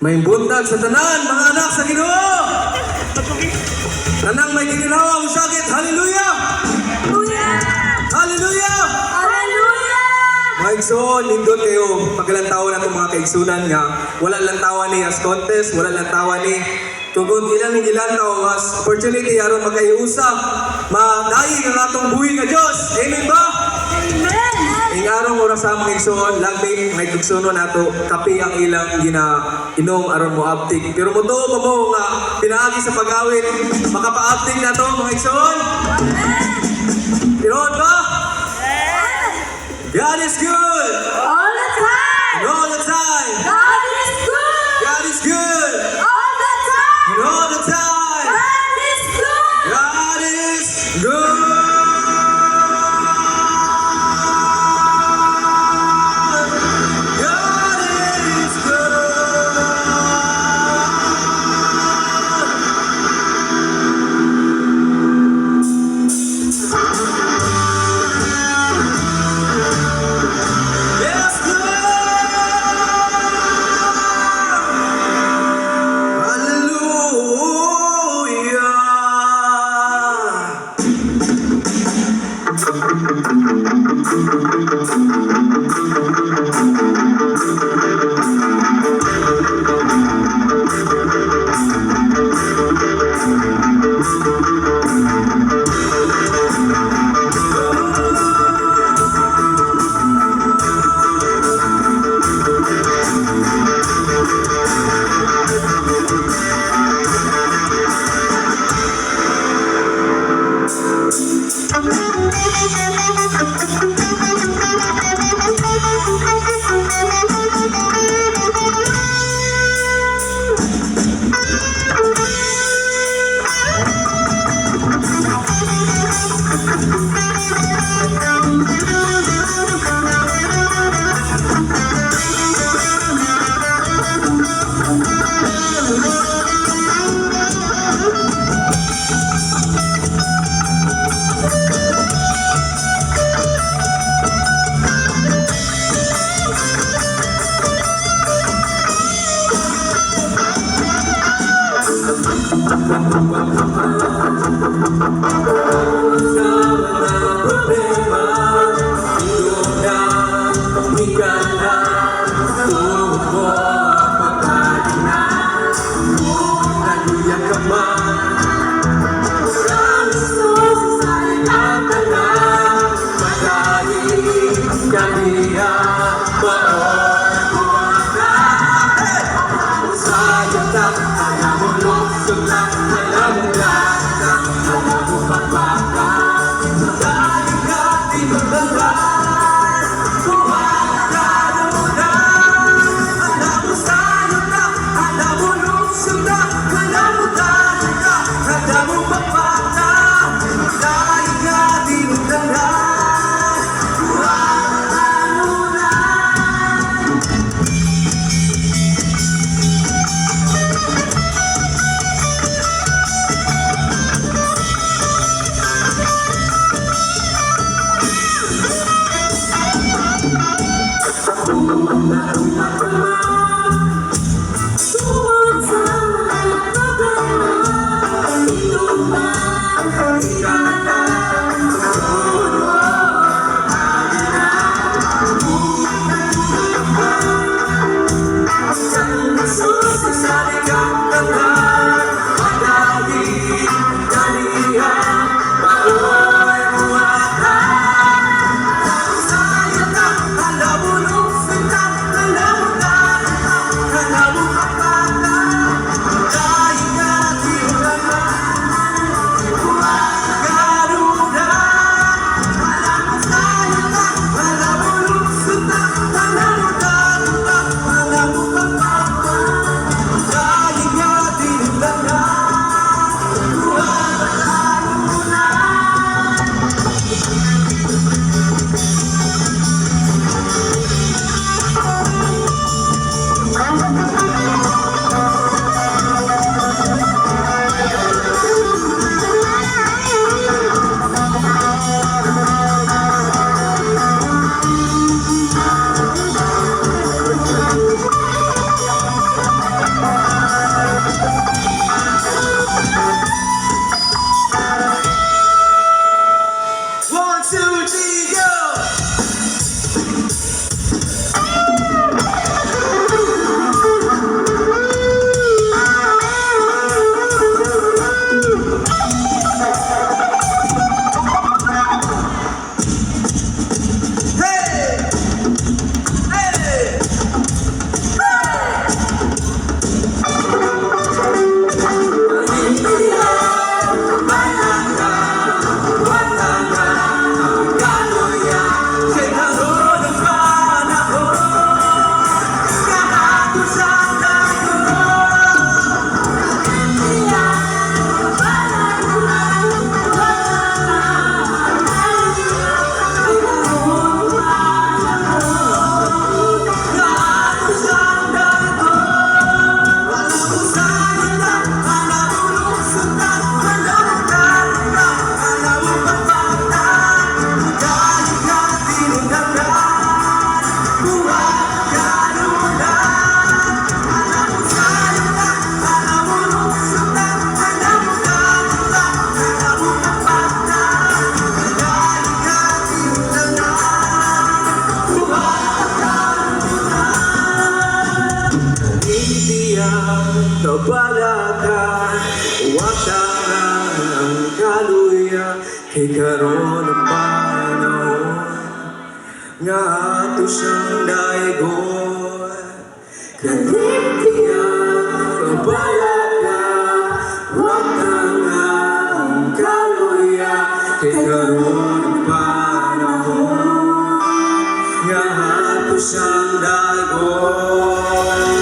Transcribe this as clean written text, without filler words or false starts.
May buntag sa tanan, mga anak sa Ginoo. Tanang may gininawa ang sakit, hallelujah! Hallelujah! Hallelujah! Mga igsoon, nindot kayo pagkalantawa nato, mga kaigsunan, nga wala lang tawa ni as contest, wala lang tawa ni tungkol ilang ni gilantaw as opportunity aron magkaiusa, madayeg ang atong buhi nga Dios. Amen ba? Amen! Ing arong oras sa mga igsoon, lagmi may igsuonon nato, kape ang ilang gina inom aron mo abtik. Pero mo pa mo nga pinaagi sa pag-awit, makapaabtik na to, mga igsoon. Tinuod ba? God is good All the time! and all the time. God is good! God is good All the time! and all the time. God is good! God is good. God is good. Yes, good. Hallelujah. Kay karon ang panahon nga ato siyang daigon. Kalipay kabalaka, wa ta nga kaluya. Kay karon ang panahon nga ato siyang daigon.